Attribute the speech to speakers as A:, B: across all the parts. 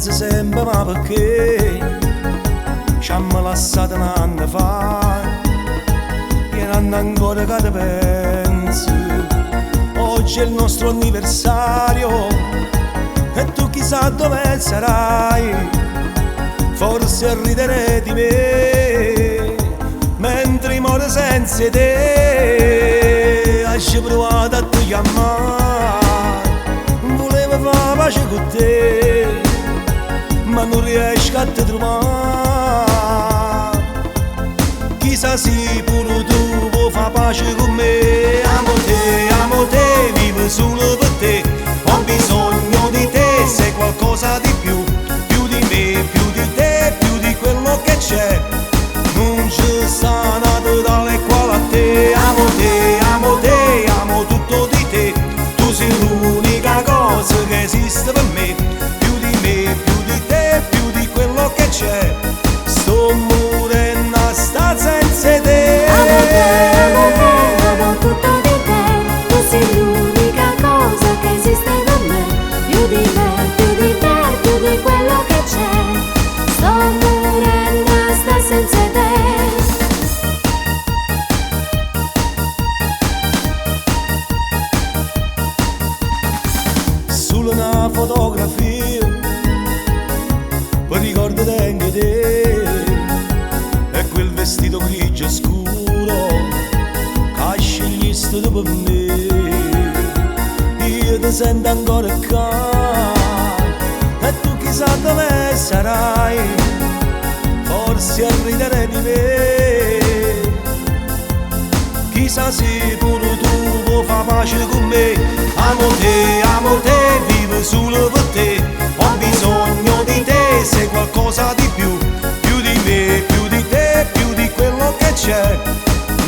A: Penso sempre ma perché ci hanno lasciato un anno fa e non ancora che te penso. Oggi è il nostro anniversario e tu chissà dove sarai, forse a ridere di me, mentre muore senza te. Hai provato a ti chiamare, volevo fare pace con te, ma non riesco a te trovare. Chissà se pure tu vuoi fare pace con me. Amo te, vivo solo per te. Ho bisogno di te, sei qualcosa di più, più di me, più di te, più di quello che c'è. Non ci sta nato tale quale a te. Amo te, amo te, amo tutto di te. Tu sei l'unica cosa che esiste per me, più di me, più di te, più di quello che c'è. Sto morendo a sta senza te.
B: Amo te, amo te, amo tutto di te. Tu sei l'unica cosa che esiste per me. Più di me, più di te, più di quello che c'è. Sto morendo a sta senza te.
A: Solo una fotografia per ricordo tengo te e quel vestito grigio scuro che sceglisti tu per me. Io ti sento ancora qua e tu chissà dove sarai, forse a ridere di me. Chissà se pure tu vuoi fare pace con me. Amo te, vivo solo per te. Ho bisogno di te, sei qualcosa di più, più di me, più di te, più di quello che c'è.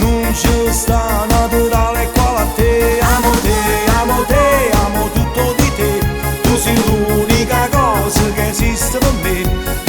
A: Non ci sta naturale quale a te. Amo te, amo te, amo tutto di te. Tu sei l'unica cosa che esiste per me.